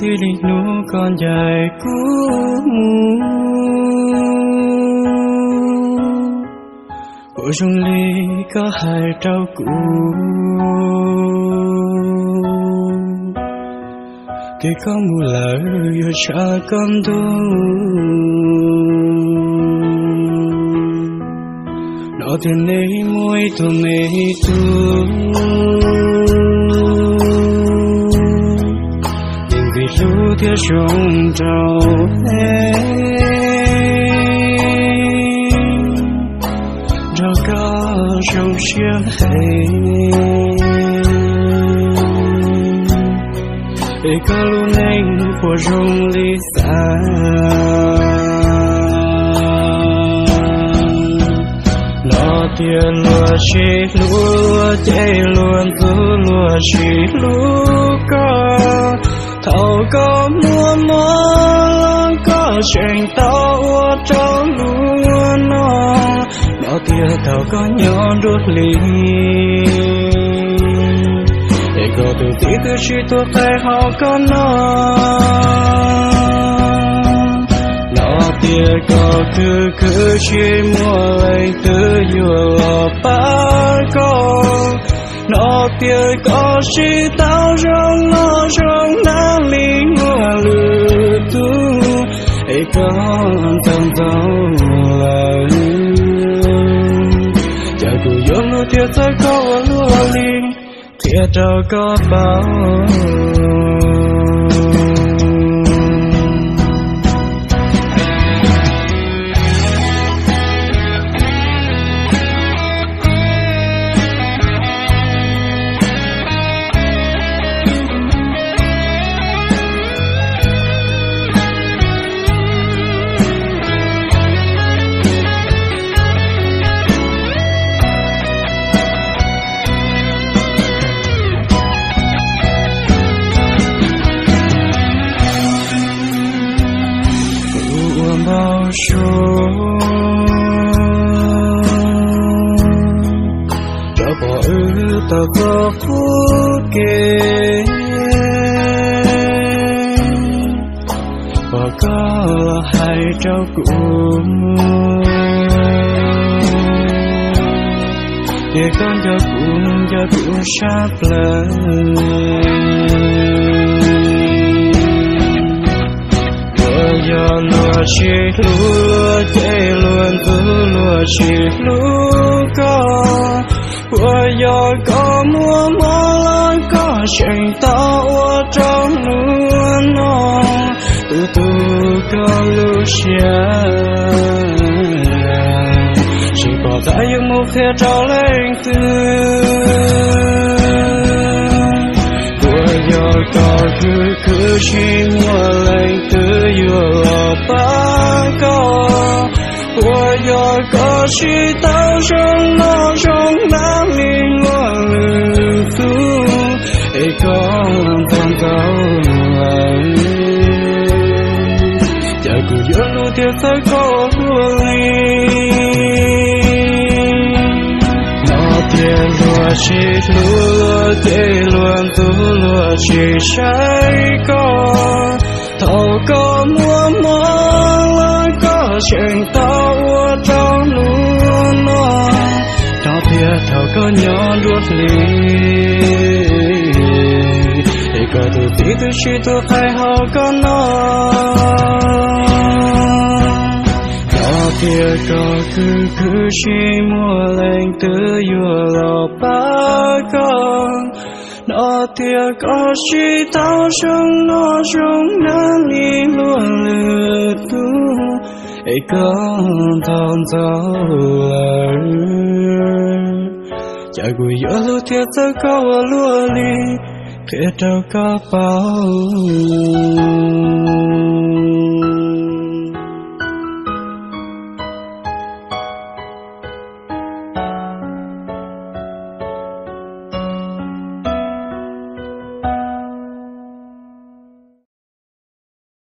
Txij li hnub koj ncaim kuv mus, puas zoo li koj hais rau kuv, ces koj mus lawm yuav tshav koj ntuj. Hnov tias nej muaj ib tug me tub, vim hlub thiab zoo rau nej, nrog koj zoo siab heev, es koj lub neej puas zoo li xav. Hnov tias luag sib hlub luag ces luag ntxub luag sib hlub koj. Thaum koj muaj mob los koj tseem tau ua rau luag noj. Hnov tias thaum koj nyob nruab hlis, es koj tus txiv twb tsis tuaj qhia hauv koj noj. Hnov tias koj khwv khwv tsis muaj leej twg yuav los pab koj. Hnov tias koj tsis tau zoo noj zoo hnav li luag lwm tus, es koj ntxaug ntxaug lawm. Cas kuv yuav luag thiaj txawj koj ua luaj li, qhia rau koj paub. Kuv ua npau suav rov pom wb tau txoj qub kev, pom koj los hais rau kuv, ces koj nco kuv nco kuv sab plaws. Puas yog luag sib hlub luag ces luag ntxub luag sib hlub koj? Puas yog koj muaj mob los koj tseem tau ua rau luag noj? Tus tu koj lub siab, tsis pom qab yuav mus qhia rau leej twg. Puas yog koj khwv khwv tsis muaj leej twg yuav los pab koj? Puas yog koj tsis tau zoo noj zoo hnav li luag lwm tus, es koj ntxaug ntxaug lawm? Cas kuv yuav luag thiaj txawj koj ua luaj li? Hnov tias luag sib hlub luag ces luag ntxub luag tsis saib koj. Thaum koj muaj mob los koj tseem tau ua rau luag noj. Hnov tias thaum koj nyob nruab hlis, es koj tus txiv twb tsis tuaj qhia hauv koj noj. Hnov tias koj khwv khwv tsis muaj leej twg yuav los pab koj. Hnov tias koj tsis tau zoo noj zoo hnav li luag lwm tus, es koj ntxaug ntxaug lawm? Cas kuv yuav luag thiaj txawj koj ua luaj li, qhia rau koj paub.